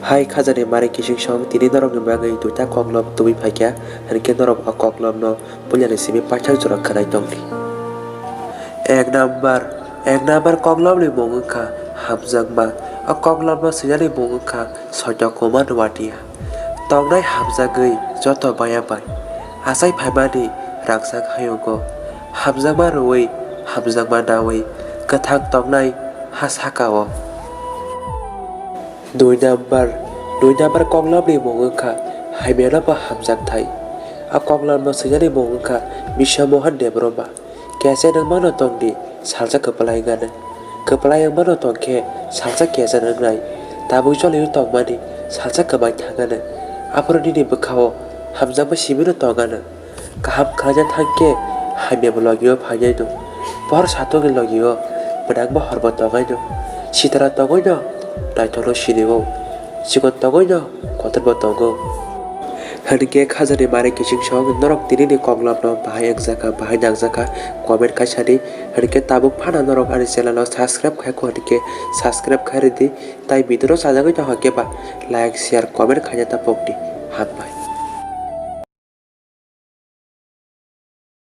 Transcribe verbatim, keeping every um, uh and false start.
Hai khajani mari kising song tini norokni bagwi duita koklom tubui phaikha, hinkhe norok o koklomno puilani simi paithak jora khwnai tongdi. Ek number, ek number koklomni mung wngkha hamjakma. O koklomno swinani mung wngkha Soitya Kumar Noatia. Tongnai hamjagwi joto baya bai. Achai phaimani rangchak hayungo. Hamjakma rwui, hamjakma naui, kwthang tongnai ha sakao. Dui number, dui number koklomni mung wngkha hamyano bo hamjakthai. A koklomno swinani mung wngkha Biswa Mohan Debbarma. Kesa nwng mano tongdi, salsa kwplai wngnai. Kwplai wngmano tongkhe salsa kesa wngnai. Tabuk joliui tongmani salsa kwmai thangano. Aphuru nini bwkhao hamjakma simino tongano. Kaham khlaina thangkhe hamyabo logio phainaino. Pohor satokni logio mwnangma horbo tongaino. Sitara tongoino naithokno sinio. Chikon tongoino kotorbo tongo. Hinkhe khajani mari kising song norok tinini koklomno bahai wngjakha, bahai nangjakha, comment khaisadi. Hinkhe tabuk phano norok ani channel o subscribe khaikho hinkhe subscribe khairidi. Tai video no sajagwi tongkha khe ba like, share, comment khaina ta pokdi. Hambai.